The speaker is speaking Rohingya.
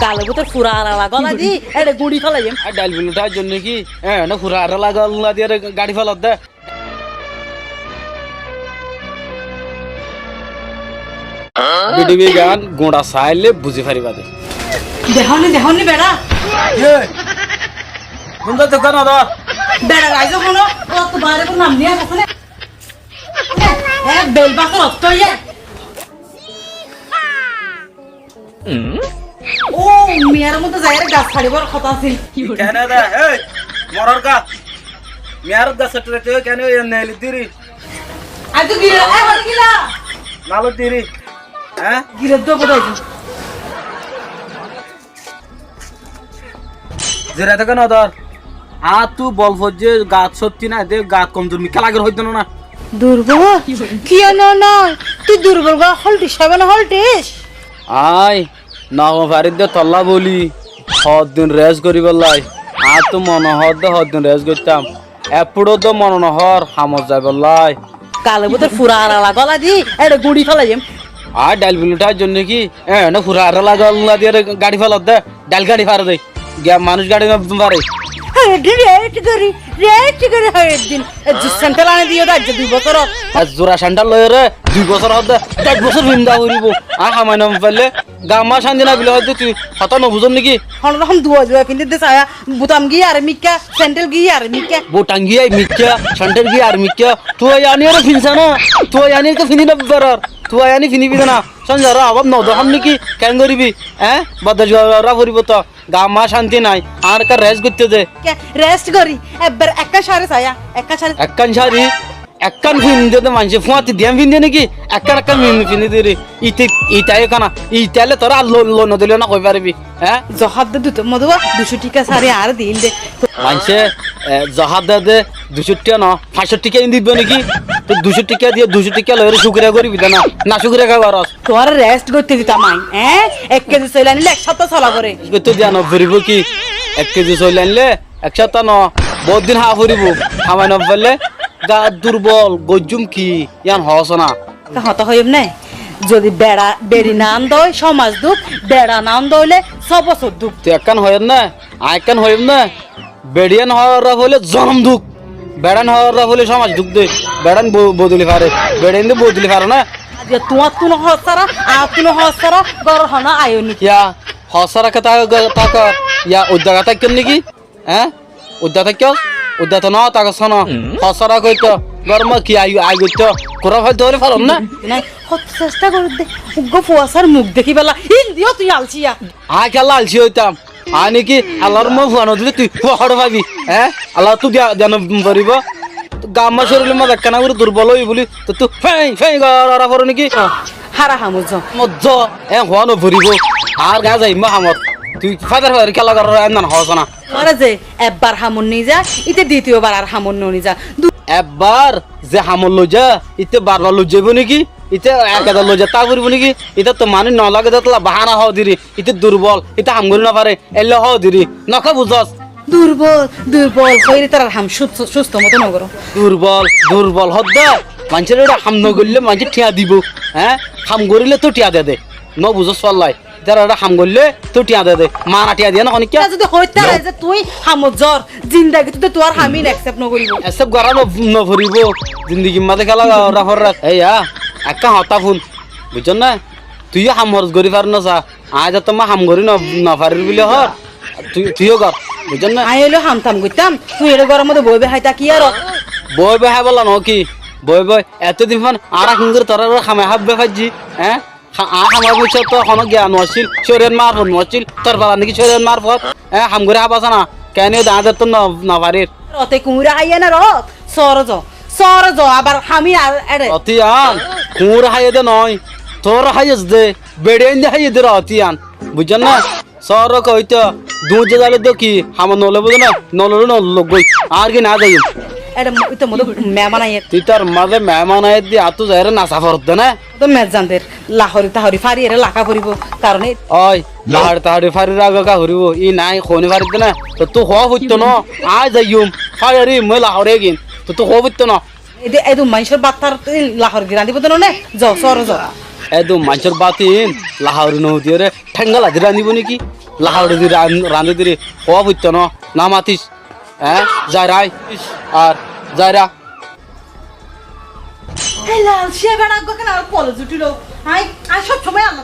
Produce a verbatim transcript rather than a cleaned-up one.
Kale bútor fura arala gola di, ére guñçi felaiyum. Ar dhail bulutha zonne ki, e, ene fura arala gola di ére gañçi felar de. Bidibí gan guñça sailé buzi faribá de. Dehóni, dehóni beça. Ye. Gunda dukán ada. Beça raizo hono, o to bare ko nam niya asé ne. E, bel bakor otto ye. Ó, miyar modde zaiyóre gas faribár hotá asíl. Kene de, ei, moror ga. Miyar gas faribár hotá kene, oi, neli diri. Ar tu gila, e, hotá gila. Nalo diri. Há? Gila do bodai. Zira taka nodor. Añáttu bol foijjé, gaat cókti nái de, gaat komzur, mikká lager hoiddé no na. Durbol? Kiyá no na? Tui durbol gua holtis hoiba na holtis? Añí no farir de tolla bóli, hoddin rest goríbolla. Añáttu mone hoódde hoddin rest goittám. Ek fúçot do mone no hoór hamot zaibolla. Kale bútor fura arala gola di, ére guñçi felaiyum. Ar dhail bulutha zonne ki, e, ene fura arala gola di ére gañçi felar de, dhail gañçi fare de. Giya manúic gañçi no fare. Hé, rest gorí, rest gorí, hé, din. E, jus sandal ani diyo de, aijja dui bosór. E, jura sandal loiyóre, dui bosór hoó de, doc bosór finda foribó. Ar hamai no faille, Gammá cánti nái buli hoódde tui hotá no buzós né ki? Honó rokom duwa duwa findí de saya, butam giyé ar mikká, sendel giyé ar mikká. Butam giyé mikká, sendel giyé ar mikká. Tui aní ere finsa na, tui aní ere findí no farar, tui aní findí bide na. Cónzar obáb no dehón né ki? Keén goríbi? Eé? Bordac gorá foribó to. Gammá cánti nái, añáre ekká rest goitté de. Ke, rest gorí, ebbar ekkán cári saya, ekkán cári. Ekkán cári? Ekkán findé de maincé fúañti diyan findé né ki? Ekkán ekkán findé, findé de re. Ite, ita ekkán, ita óile toré ar lo-, loi no dile na hoi faribi, eé? Zohát de duto modúa duicó tiká sári añáre diíl de. Maincé, e, zohát de de duicó tiká no, fañscó tiká in dibo né ki? Tui duicó tiká diye, duicó tiká loiyóre cúkuriya goríbi de na, na cúkuriya ke goros? Tuáñre rest goitté ditam añí, eé? Ek kezi soil ainilé ek sápta sola foré. Rest goitté diya no foribó ki? Ek kezi soil ainilé ek sápta no, bout din háa foribó. Hámai no faillé, ga durbol, goijjúm ki, yían hoós na. Ekká hotá hoiyúm né, zodi beça, beçi no aindé óile cómaj duk, beça no aindé óile só bosór duk. Tui ekkán hoiyós né, añí ekkán hoiyúm né, beçiyán hoóra foóile zonom duk, beçán hoóra foóile cómaj duk de, beçán bo-, bodoli fare, beçiyán de bodoli fare na. Aijja tuáñttú no hoór sára, añáttu no hoór sára, góror honó aiyó né ki? Yá, hoór sára ke táke, táke, yá, uddá gatá ekkán né ki? Eé? Uddá táikkos? Uddá to no tákos hono. Hoór sára goittó, góror mazé ki ai, ai goittó? Kurá failto óile faron na? Nai, hotó cesta gorédde. Uggúa fuasár muk dekíballa. Hín diyó tui alciya. Añí kiyólla alci óitam? Añí ki Allar mo fua no dilé tui fua hoçé faibi? Eé? Allattú diya, diya no foribó? Gammá córilor mazé ekkána gorí durbol óiyi buli tottú féi, féi gorá foré né ki? Ó, hára hamot zo. Hamot zo, eé fua no foribó. Añár gañá zaiyum hamot. Tui fadar fadar kiyólla gorós, énnan hoós na. Tuáñra ze ebbar hamot niza, íte ditiyobar ar hamot no niza. Du- Ebbar ze hamot loiza, íte barbar loizaibó né ki? Íte ek edar loiza tá foribó né ki? Íte to manúic no lage de tolla bahána hoó diri. Íte durbol, íte ham gorí no fare, éilla hoó diri. Nokkán buzós? Durbol, durbol hoiyóre ítarar ham cústo, cústo moto no goró. Durbol, durbol hoódde. Maincór ére ham no goillé maincé thiañ dibó. Eé? Ham goríle to thiañ de de. No buzós fallai. Ítarar ére ham goillé to thiañ de de. Mana thiañ diye no honikká. Íta zodi hoittáre ze tui hamot zor, zindagittú de tuáñr ham ín accept no goríbo. Accept gorá no, no foribó. Zindagir mazé kiyólla gorá foré. Ei yá, ekkán hotá fún. Buijjós né? Tuiyó ham horos gorí faros né sa. Añí zettót ham gorí no, no farir buli hoór. Tui, tuiyó gor. Buijjós né? Añí óile ham tam goittám. Tui ére góror modde boi boi hái táki aró. Boi boi háibolla no ki? Boi boi. Etó din fán añára keéngorí toré hamai hábai faijjí? Eé? Ha-, añár hamor bútore to honó giyan no accíl, córiyot marfot no accíl, tor fara niki córiyot marfot, e, ham gorí hába sána, keéne de añára to no, no farir. Rote kuñure háiye na rot, sóore zo, sóore zo, abar hami ar ere. Rot yián, kuñure háiye de noó, tor háiye de, beçi ain de háiye de rot yián, buijjó na? Sóore hoito, duñijja zaile de ki, hamot no loibo de na, no loile no logói, añár ki na zaiyum. Ere, ite mode meman aiyé. Tui tor mazé meman aiyé de, añáttu zaiyóre nasa forot de na. Mode mezzander. Lahori tahori fari ere laká foribó, karone. Ói, lahori tahori fari raga ka foribó, í nai honi faridde na. Tottú hoó foitto no, añí zaiyum, fari eri moi lahori egin. Tottú hoó foitto no. Ede, edu maincór bát tar lahori di randibó de no ne? Zo, sóore zo. Edún maincór bát iín lahawari no diyóre théngala di rañdíbo néki? Lahawari di ran-, rañdí diri hoówa foitto no, no matis. Eé, zair aññí. Ar zair a. Hé lal, cé beçá eggúa kene añár kole zutilo. Aññí, aññí sob somoi Allah